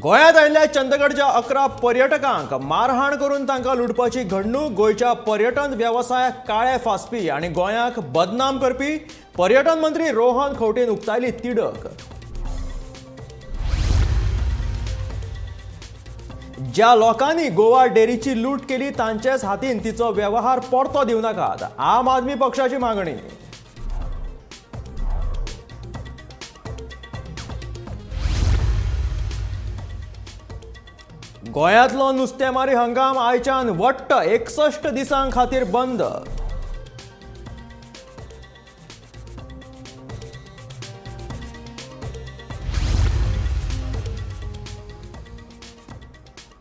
गोंयांत आयिल्ल्या चंदगडच्या 11 पर्यटकांक मारहाण करून तांकां लुटपाची घडणूक गोंयच्या पर्यटन वेवसायाक काळे फासपी आनी गोंयाक बदनाम करपी पर्यटन मंत्री रोहन खंवटेन उक्तायली तिडक. ज्या लोकांनी गोवा डेरीची लूट केली तांचेच हातीन तिचो व्यवहार परतो दिवं नाकात, आम आदमी पक्षाची मागणी. गोंयांतलो नुस्तेमारी हंगाम आयच्यान वट्ट 61 दिसां खातीर बंद.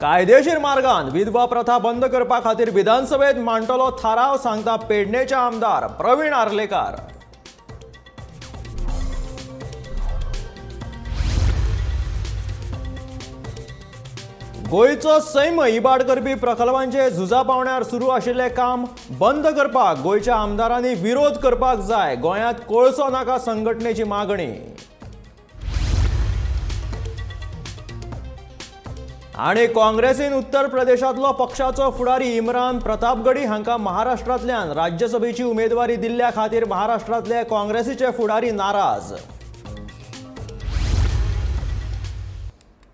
कायदेशीर मार्गान विधवा प्रथा बंद करपा खातीर विधानसभेत मांडटलो थाराव, सांगता पेडणेचे आमदार प्रवीण आर्लेकार. गोंयचो सैम इबाड करपी प्रकल्पांचे झुजा पावण्यार सुरू आशिल्लें काम बंद करपाक गोंयच्या आमदारांनी विरोध करपाक जाय, गोंयांत कोळसो नाका संघटनेची मागणी. आनी काँग्रेसीन उत्तर प्रदेशांतलो पक्षाचो फुडारी इम्रान प्रतापगडी हांकां महाराष्ट्रांतल्यान राज्यसभेची उमेदवारी दिल्ल्या खातीर महाराष्ट्रांतले काँग्रेसीचे फुडारी नाराज.